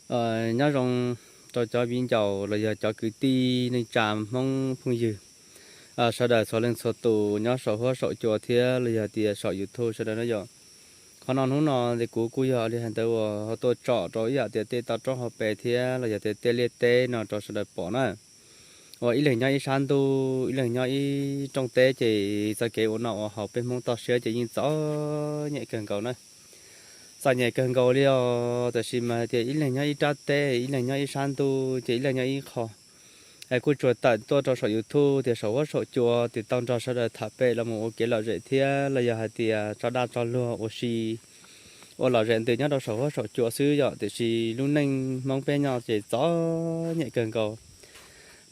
Nyob zoo rau cov viv ncaus los yog cov kwv tij neej tsa Hmoob phooj ywg sawv daws txhua leej txhua tus nyob saum huab saum cua thiab los yog tias saum YouTube sawv daws na yom. Qhov no hnub no ces kuv kuj yog li hais ntawd uas ho tuaj tsom rau ib yam tias tej toj roob hauv pes thiab los yog tias tej liaj teb no rau sawv daws pom na. Uas ib leeg nyob ib sab ntuj, ib leeg nyob ib rooj teb ces txoj kev ua noj ua haus peb Hmoob toj siab ces yeej txom nyem kawg nkaus na. Txom nyem kawg nkaus li os, tab sis mas hais tias ib leeg nyob ib rab teb, ib leeg nyob ib sab ntuj ces ib leeg nyob ib qho. Es kuj tsuas tawm tuaj rau saum YouTube tias saum huab saum cua tias tau nrog sawv daws tham pem los mus ua kev lom zem thiab los yog hais tias tso dag tso luag ua si, ua lom zem ntws nyob rau saum huab saum cua xwb yom. Tiam sis lub neej Hmoob peb nyob ces txom nyem kawg nkaus.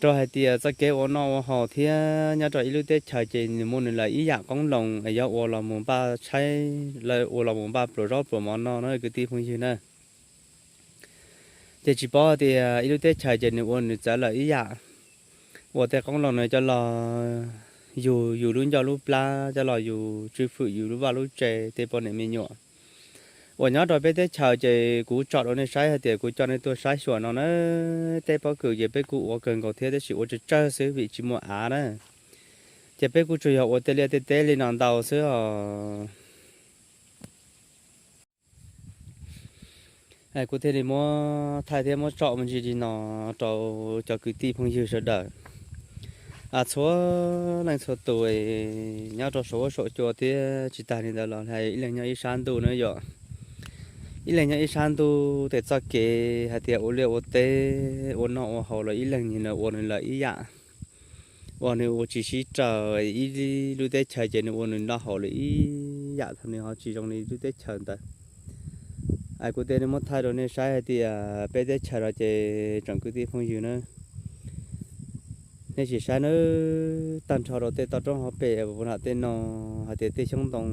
Rau hais tias txoj kev ua noj ua haus thiab nyob rau ib lub teb chaws ces nws muaj nws lawm ib yam qoob loo es yuav ua los mus npaj tshaib, lawv ua los mus npaj pluas zaub pluas mov no na kwv tij phooj ywg na. Ces tsis paub tias ib lub teb chaws ces nws ua nws txawv lawm ib yam. Ua tej qoob loo no coj los yug yus lub ncauj lub plab, coj los yus tswj fwm yus lub vaj lub tse tej poj niam me nyuam. Uas nyob rau peb teb chaws ces kuv tsom rau nej saib hais tias kuv coj nej tuaj saib xyuas no na, tej pob kws ces peb kuj ua kawg nkaus thiab tab sis ua tsawg tsawg xwb vim tsis muaj av na. Ces peb kuj tsuas yog ua tej liaj tej teb li no ntau xwb os. Kuv thiaj li muab thaij thiab muab tsom me ntsis li no rau cov kwv tij phooj ywg sawv daws txhua leej txhua tus nyob rau saum huab saum cua thiab tsis tas li ntawd los ib leeg nyob ib sab ntuj na yom. Ib leeg nyob ib sab ntuj ces txoj kev hais tias ua liaj ua teb ua noj ua haus los ib leeg nws ua nws lawm ib yam. Uas nws ua tsis sib raws, ib lub teb chaws ces nws ua nws noj haus lawm ib yam thaum nws ho tsis zoo li lub teb chaws ntawd. Kuv thiaj li muab thaij rau nej saib hais tias peb teb chaws no ces tsoom kwv tij phooj ywg na, nej sim saib nawb, tag nrho rau tej toj roob hauv pes puag nram tej no hais tias tej xyoob ntoo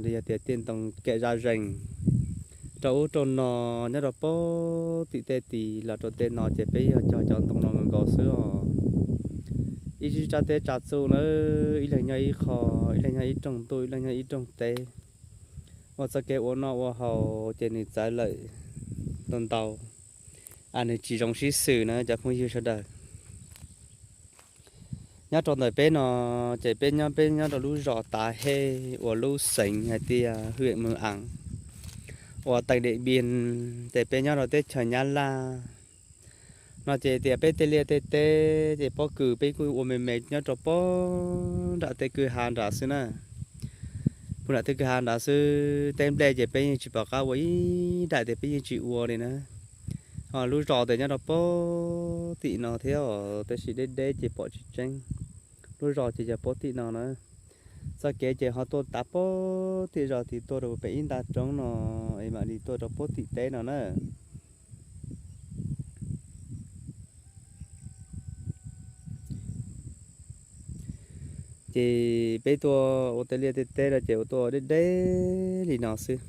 los yog tias tej ntoo kem zaj zees rau ub rau no, nyob rau pem tim tej tid los rau tej no ces peb yog cog cov ntoo no nkaus xwb os. Ib sab teb tsa txuj na, ib leeg nyob ib qho, ib leeg nyob ib rooj ntuj, ib leeg nyob ib rooj teb. Ua txoj kev ua noj ua haus ces nws txawv lawm ntau ntau, nws tsis zoo sib xws na cov phooj ywg sawv daws. Nyob rau ntawm peb no ces peb nyob peb nyob rau lub zos Tav Hej uas lub xeev hais tias hwm Mws Aas uas teem Diam Npias, ces peb nyob rau teb chaws Nyab Laj no ces tias peb tej liaj tej teb ces pob kws peb kuj ua me me nyob rau pem nram tej kwj ha nrad xwb na. Puag nram tej kwj ha nrad xwb, teb nplej ces peb yeej tsis pom qab ua ib daim tias peb yeej tsis ua li na. Ho lub zos ces nyob rau pem tim no thiab os, tab sis deb deb ces pom tsis tseeb. Lub zos ces yog pem tim no na. Txoj kev ces ho tuaj tav pem tim zos tid tuaj rau pem ib nta roob no es mam li tuaj rau pem tim teb no na. Ces peb tuaj ua tej liaj tej teb no ces ua tuaj deb deb li no xwb.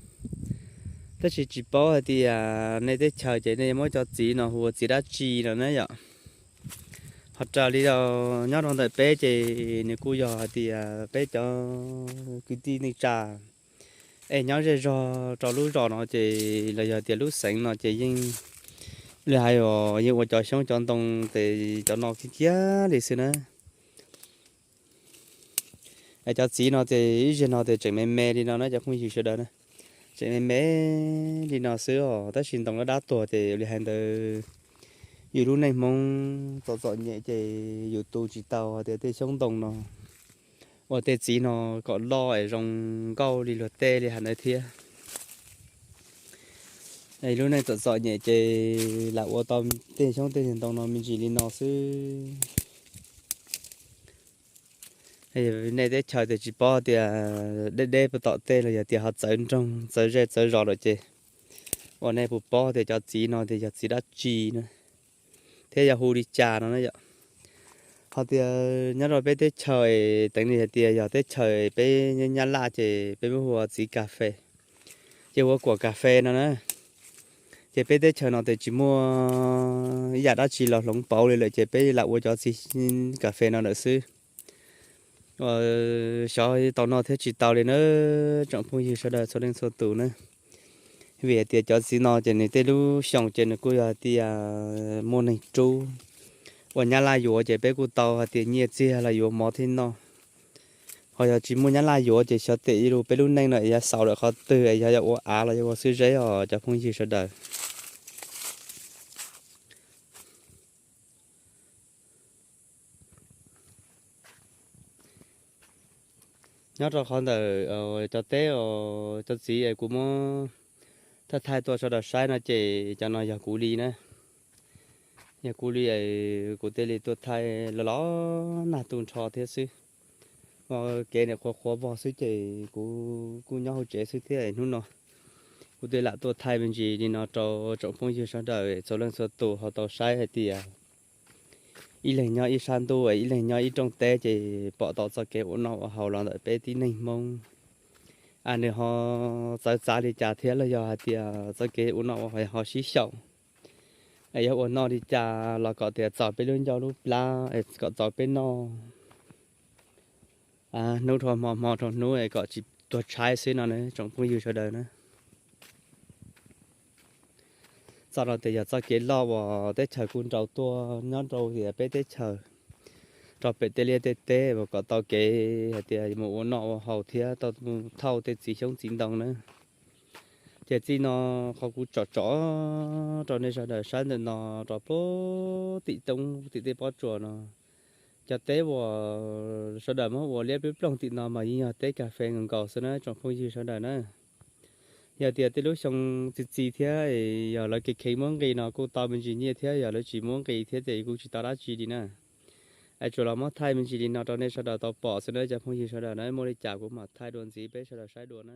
Tab sis tsis paub hais tias nej teb chaws ces nej muab cov txiv no hu ua txiv dab tsi no na yom. Ho raws li nyob rau ntawm peb ces nws kuj yog hais tias peb cov kwv tij neej tsa es nyob zej zog rau lub zos no ces los yog tias lub xeev no ces yeej li hais os, yeej ua cov xyoob cov ntoo ces cov no kiag kiag li xwb na. Es cov txiv no ces ib zaug no ces tseem me me li no na cov phooj ywg sawv daws na. Tseem me me li no xwb os, tab sis ntoo dab dab tuag ces li hais ntawd yus lub neej Hmoob txom txom nyem ces yus tu tsis tau hais tias tej xyoob ntoo no ua tej txiv no kom loj es zoo nkauj li luag tej li hais ntawd thiab. Lub neej txom txom nyem ces lam ua tau tej xyoob tej ntoo no me ntsis li no xwb. Nej teb chaws tias tsis paub tias deb deb puag tom tej los yog tias ho txawv nroog txawv zej txawv zos lawm ces uas nej puas paub tias cov txiv no tias yog txiv dab tsi na, thiab yog hu li cas no na yom. Ho tias nyob rau peb teb chaws, teev li hais tias yog teb chaws peb nyob Nyab Laj ces peb muab hu ua txiv kas fes, ces ua kuam kas fes no na. Ces peb teb chaws no tias tsis muaj ib yam dab tsi los hloov pauv li lawm ces peb lam ua cov txiv kas fes no lawm xwb. Xyov tau noj thiab tsis tau li na, tsoom phooj ywg sawv daws txhua leej txhua tus na. Vim hais tias cov txiv no ces nws tej lub xyoo ces nws kuj yog hais tias muaj neeg rub. Ua nyab laj yuav ces peb kuj tau hais tias nyiaj txiag los yuav mov thiab noj. Ho yog tsis muaj nyab laj yuav ces xyov tes ib lub peb lub neej no es yuav xaus lawm qhov twg es yog yuav ua av los yuav ua xwb zeb os cov phooj ywg sawv daws. Nyob rau qhov ntawm cov teb os cov txiv es kuv muab thaij thaij tuaj sawv daws saib no ces cov no yog kuv li na. Yog kuv li es kuv thiaj li tuaj thaij los los nag tu nrho thiab xwb. Ua kev niam qhuav qhuav vog xwb ces kuv kuj nyob hauv tsev xwb thiab hnub no kuv thiaj lam tuaj thaij me ntsis li no rau tsoom phooj ywg sawv daws txhua leej txhua tus ho tau saib hais tias ib leeg nyob ib sab ntuj es ib leeg nyob ib rooj teb ces pom tau txoj kev ua noj ua haus los ntawm peb tib neeg Hmoob. Nws ho txawv txav li cas thiab los yog hais tias txoj kev ua noj ua haus ho sib xyaum es yog ua noj li cas los kom tias txaus peb lub ncauj lub plab es kom txaus peb noj hnub rau hmo hmo rau hnub es kom tsis tuag tshaib xwb no na tsoom phooj ywg sawv daws na. Txoj no tias yog txoj kev loj uas teb chaws kuj nraus tuaj nyob rau tias peb teb chaws rau pem tej liaj tej teb uas kom tau kev hais tias mus ua noj ua haus thiab tau mus thauj tej txiv xyoob txiv ntoo na. Ces txij no qhov kuv tsom tsom rau nej sawv daws saib ntawm no rau puag tim toob tim tej pob tsuas no, cov teb uas sawv daws muab ua liab plooj plooj tim no mas yeej yog teb kas fes nkaus nkaus xwb na tsoom phooj ywg sawv daws na. Yog tias tej lub xyoo txi txiv thiab yog lawv kev kheev muab nqis no kuj tau me ntsis nyiaj thiab, yog lawv tsis muab nqis thiab ces kuj tsis tau dab tsi li na. Es tsuas los muab thaij me ntsis li no rau nej sawv daws tau pom xwb na cov phooj ywg sawv daws na, muaj li cas kuv mam thaij dua ntxiv peb sawv daws saib dua na.